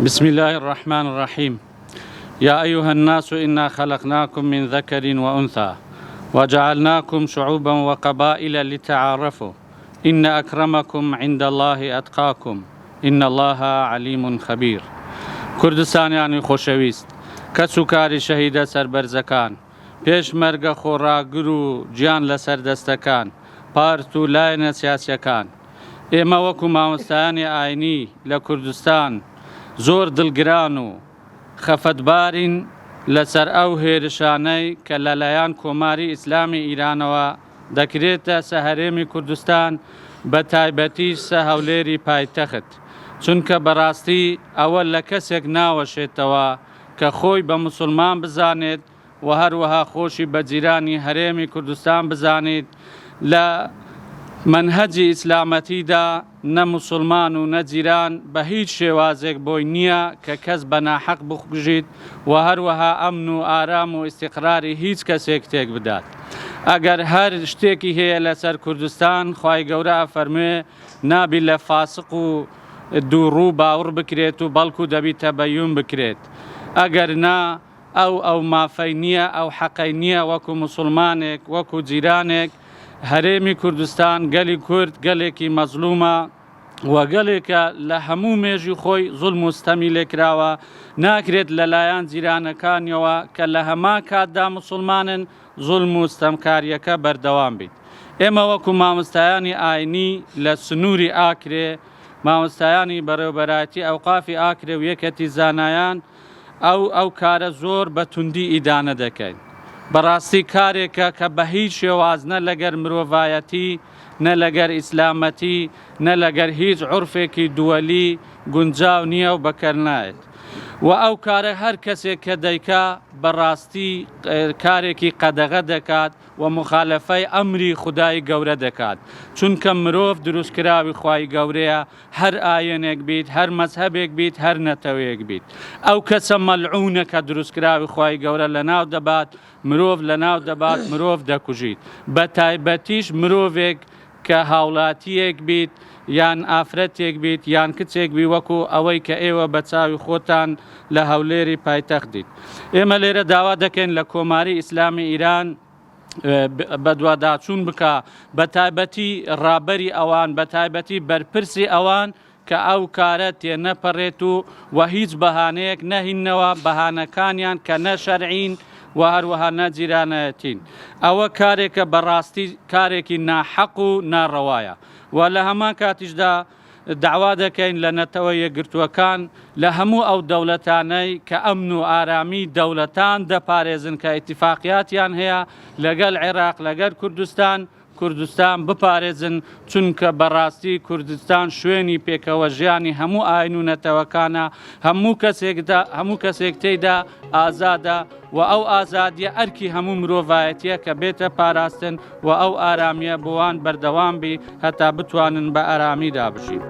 بسم اللە الرحمن الرحیم یا ایها الناس انا خلقناکم من ذکر وانثی وجعلناکم شعوبا وقبائل لتعارفوا ان اکرمکم عند اللە اتقاکم ان اللە علیم خبیر کوردستانیانی خۆشەویست کەس و کاری شەهیدە سەربەرزەکان پێشمەرگە خۆڕاگر و گیان لەسەر دەستەکان پارت و لایەنە سیاسیەکان ئێمە وەکو مامۆستایانی ئاینی لە کوردستان زۆر دڵگران و خەفەتبارین لەسەر ئەو هێرشانەی کە لەلایەن کۆماری ئیسلامی ئیرانەوە دەکرێتە سە هەرێمی کوردستان بە تایبەتیش سە هەولێری پایتەخت چونکە بەڕاستی ئەوە لە کەسێک ناوەشێتەوە کە خۆی بە موسڵمان بزانێت و هەروەها خۆشی بە جیرانی هەرێمی کوردستان بزانیت، لە مەنهەجی ئیسلامەتیدا نە موسڵمان و نە جیران بە هیچ شێوازێک بۆی نییە کە کەس بە ناحەق بکوژیت و هەروەها ئەمن و ئارام و ئیستیقراری هیچ کەسێک تێک بدات. ئەگەر هەر شتێکی هەیە لەسەر کوردستان خوای گەورە ئەفەرموێ نابی لە فاسق و دووڕوو باوڕ بکرێت و بەڵکو دەبی تەبەیون بکرێت ئەگەر نا ئەو ئەو مافەی نییە، ئەو حەقەی نییە وەکو موسڵمانێک، وەکو جیرانێک، هەرێمی کوردستان، گەلی کورد گەلێکی مەزڵومە و گەلێکە لە هەموو مێژوی خۆی زوڵم و ستەمی لێکراوە، ناکرێت لەلایەن جیرانەکانیەوە کە لە هەمان کاتدا موسڵمانن زوڵم و ستەمکارییەکە بەردەوام بیت. ئێمە وەکو مامۆستایانی ئاینی لە سنووری ئاکرێ، مامۆستایانی بەڕێوەبەرایەتی ئەوقافی ئاکرێ و یەکەتی زانایان، ئەو ئەو کارە زۆر بە توندی ئیدانە دەکەین. بەڕاستی کارێکە کە بە هیچ شێواز نە لەگەر مرۆڤایەتی، نە لەگەر ئیسلامەتی، نە لەگەر هیچ عورفێکی دووەلی گونجاو نییە و بەکەر نایەت. و ئەو کارە هەر کەسێک کە دەیکا بەڕاستی کارێکی قەدەغە دەکات و موخالەفەی ئەمری خودای گەورە دەکات. چونکە مرۆڤ دروستکراوی خوای گەورەیە هەر ئایەنێک بیت، هەر مەزهەبێک بیت، هەر نەتەوەیەک بیت. ئەو کەسە مەلعونە کە دروستکراوی خوای گەورە لەناو دەبات، مرۆڤ لەناو دەبات، مرۆڤ دەکوژیت. بەتایبەتیش مرۆڤێک کە هاوڵاتییەک بیت، یان ئافرەتێک بیت، یان کچێک بی وەکو ئەوەی کە ئێوە بە چاوی خۆتان لە هەولێری پایتەخت دیت. ئێمە لێرە داوا دەکەین لە کۆماری ئیسلامی ئیران، بەدواداچوون بکا بەتایبەتی ڕابەری ئەوان بەتایبەتی بەرپرسی ئەوان کە ئەو کارە تێنەپەڕێت و و هیچ بەهانەیەک نەهیننەوە بەهانەکانیان کە نە شەرعین و هەروەها نە جیرانایەتین ئەوە کارێکە بەڕاستی کارێکی ناحەق و ناڕەوایە و لە هەمان کاتیشدا داوا دەکەین لە نەتەوە یەکگرتووەکان، لە هەموو ئەو دەولەتانەی کە ئەمن و ئارامی دەولەتان دەپارێزن کە ئیتیفاقیاتیان هەیە لەگەل عێراق لەگەل کوردستان، کوردستان بپارێزن، چونکە بەڕاستی کوردستان شوێنی پێکەوەژیانی هەموو ئاین و نەتەوەکانە، هەموو کەسێکدا هەموو کەسێک تێیدا ئازادە و ئەو ئازادیە ئەرکی هەموو مرۆڤایەتیە کە بێتە پاراستن و ئەو ئارامیە بۆوان بەردەوام بی هەتا بتوانن بە ئارامیدا بژین.